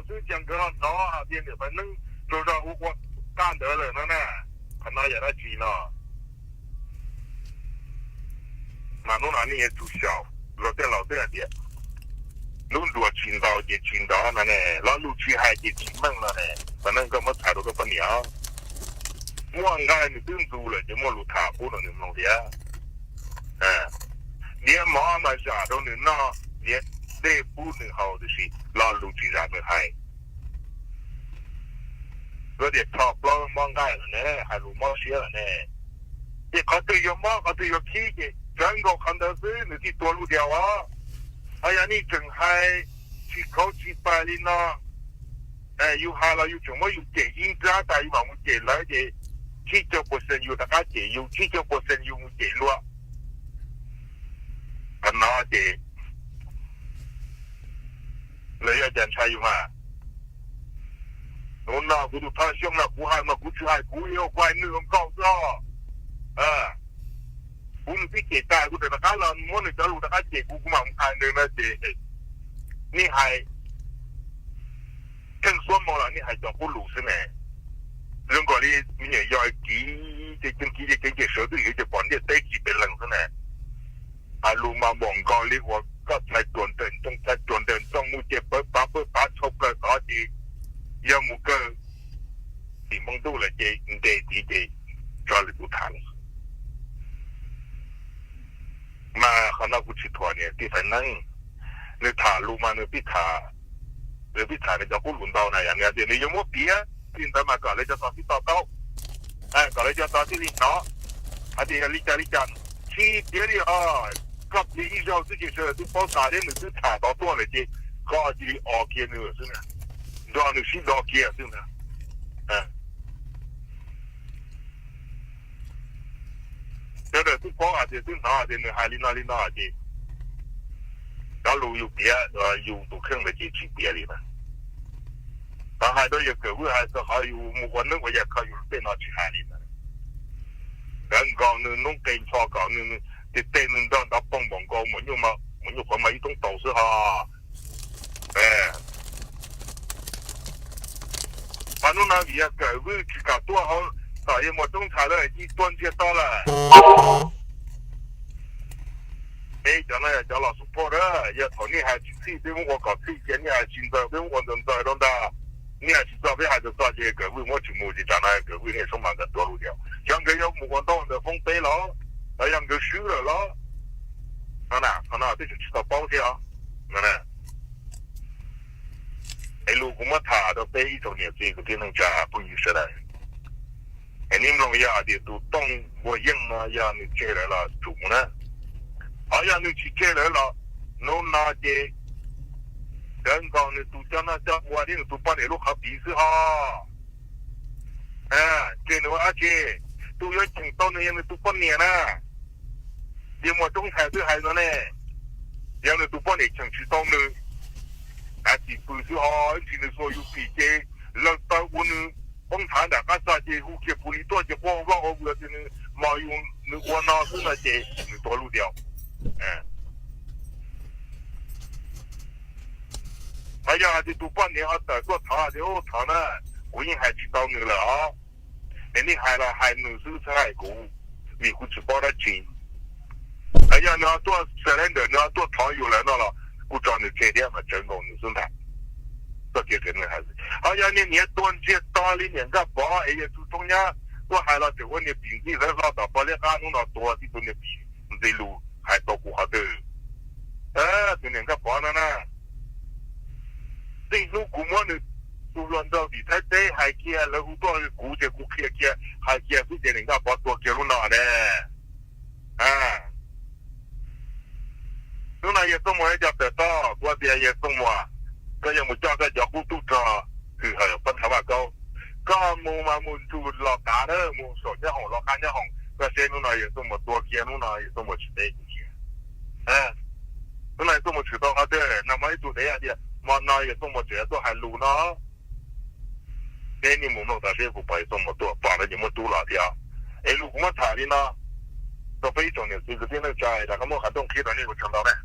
xwb, cia nkawd los hnov hais tias niam Faiv Neeb rau zog ua ua qaj ntawd lawm no na. Qhov no yog dab tsi no? Mas hnub no nej yuav tsum xyaum, luag tej laus twb hais tias lub nruas tsis ntaus ces tsis nrov no ne, lo lus tsis hais ces tsis meej no ne. Faiv Neeb, koj muab txhais rau koj poj niam os. Muaj nqaij nws twb ntxus lawm ces muaj lus tham pub rau nws mloog thiab. Diav mov mas zam rau nws noj, diav dej pub nws haus, tiam sis lo lus tsis zam nws hais. Luag tias tho plaub mob nqaij lawm ne, hais lus mob siab lawm ne. Ces qhov twg yuav mob qhov twg yuav khib ces tsawv nkaus qhov ntawd xwb nws thiaj tuag lug diav os. Ho yog nej tseem hais tsis khauv tsis pais li no, yus hais los yus tseem muab yus cem ib nrab tas yus mam mus cem lawv ces tsib caug percent yus rov qab cem yus, tsib caug percent yus mus cem luag. Qhov no ces lawv yuav cas ntshai yus mas. Hnub no kuv tus thawj xyoo no kuv hais mas kuv tsis hais kuv, kuv hais nws zoo nkauj xwb os. Kuv nws twb cem tas kuv tseem rov qab los muab nws cov lus rov qab cem kuv, kuv mam mus hais nws no ces nej hais kheej xuab moos los nej hais cov qub lus xwb ne. Zoo nkaus li me nyuam yau kiv ces ceev kiv ces ceev ces sawv twj ywm ces pom ntiaj teb kiv pes lees xwb ne. Hais lus mas npaum nkaus li uas koj txhais ruam nrawm ntsoog, txhais ruam nrawm ntsoog mus ces pawv pav pawv pav tshau plaws tod ces yog mus kawg tim npoo ntuj lawm ces nres tid ces tso lwm tus tham lawm. Mas qhov no kuv tsis thuam niam tij Faiv Neeb, nws tham lus mas nws pib tham, nws pib tham nws cov qub lus ntau na, yog nws tias nws yuav muab piav li ntawd mas kom lawv cov tod tib to taub, kom lawv cov tod thiaj li hnov hais tias yog li cas li cas. Tsis piav li os, koj piav ib zaug xwb ces sawv daws twb paub tas thiab nws twb tham tod tuaj lawm ces koj cia li o kiag nws xwb na, nrog nws sib do kiag xwb na. Sawv daws twb paub hais tias twb hnov hais tias nws hais li no li no ces cov lus yus piav yus tus kheej ntawd ces tsis piav li na. Qhov hais rau yawg Kawm Vwj hais txog qhov yus mus ua neeb ua yaig kho yus tej no tsis hais li na. Nkawd nkaus nws noob qes ncho kom nws tej tej nws nrog nrov poog npaum nkaus maum nyuj qhuav mas ib toob taus xwb ho. Mas hnub no vim yawg Kawm Vwj tsis kam tuaj hauv, tom yawg Muas Roob Ntxhais lawv cia li tuaj ntsiag to lawm. Peb cov no yog cov los support a, yog thaum nej hais tsis txhij peb muab ua kom txhij, ces nej hais tsis ntxaws peb muab ua ntxaws ntxaws rau ntag. Nej hais tsis txog peb hais txog txog ces Kawm Vwj muab tsis mus ces tsam no Kawm Vwj niaj sub mas nkawd tuag lub diam, xyov nkawd yuav mus ua ntaub ntawv foob peb los, los yog nkawd swb lawm los. No na, qhov no peb tseem tsis tau paub thiab os. Es lus kuv muab tham rau peb ib tsoom niam txiv kwv tij neej tsa phooj ywg sawv daws, es nej mloog, yog hais tias tus Tooj Npuag Yeej no yog nws tseg lawm los tsum mus na. Ho yog nws tsis tseg lawm los hnub no ces nkawd nkaus nws tus coj noj coj ua thiab nws tus poj niam lub qhov piv xwb ho. Tseg nws ua dab tsi? Tus yuav cheem tau nws yog nws tus poj niam na. Yawg Muas Roob Ntxhais twb hais no ne, yog nws tus poj niam cheem tsis tau nws, av tim pw xwb ho, ib ntsis nws xuas yus phim ces leej taw ua nws poob nthav nram qab txaj ces hu kiag puv li tuaj ces quaj voj ua vwm tias nws mos yus nws ua no xwb no ces nws tuag lub diam. Ho yog hais tias tus poj niam ho tawm tuaj thov tias, Ub, thov na, kuv yeej hais tsis tau nws lawm os. Es nej hais los hais nws xwb txhob hais kuv, vim kuv tsis paub dab tsi. Ho yog nws ho tuaj surrender, nws ho tuaj thov yus lawm no los kuv tso nws tseg thiab mas tsawv nkaus nws xwb ntag. Txoj kev qias neeg hais, ho yog niag niam tuag ntsiag to li niam Nkaj Pov es yog tus Txoov Nyab tuaj hais los tseem ua niag pim ntxij hlawv hlo tom pog liab qab, hnub no tuag tib tug niag pim ntxi lus hais tau kuv qhov twg? Tus niam Nkaj Pov no na, txij hnub kuv muab nws tus hluas nraug tim Thaib teb hais kiag lawv hu tuaj kuv ces kuv qhia kiag hais kiag xwb ces niam Nkaj Pov tuag kiag lub no ne. Hnub no yawg Txooj Muas ib co tawm toj, kuv tias yawg Txooj Muas, koj yuav mus coj koj cov qub tub rog hwm hawm pab thav vaj kaub, koj mus mas mus nrug los tav na, mus saum nyob hoom los qab nyob hoom, koj seb hnub no yawg Txooj Muas tuag kiag, hnub no yawg Txooj Muas tsis teb kuv kiag. Hnub no yawg Txooj Muas tshwm tau qhov twg no mas ib tug dev hais tias hmo no yawg Txooj Muas tseem tuaj hais lus no. Peb niaj mus mloog tas seb puas pom yawg Txooj Muas tuaj, pom lawm ces muab rub los thiab. Es lus kuv muab tham li no rau peb ib tsoom niam txiv kwv tij neej tsa, rov qab muab qhov rooj qhib rau nej ua tsaug ntau na.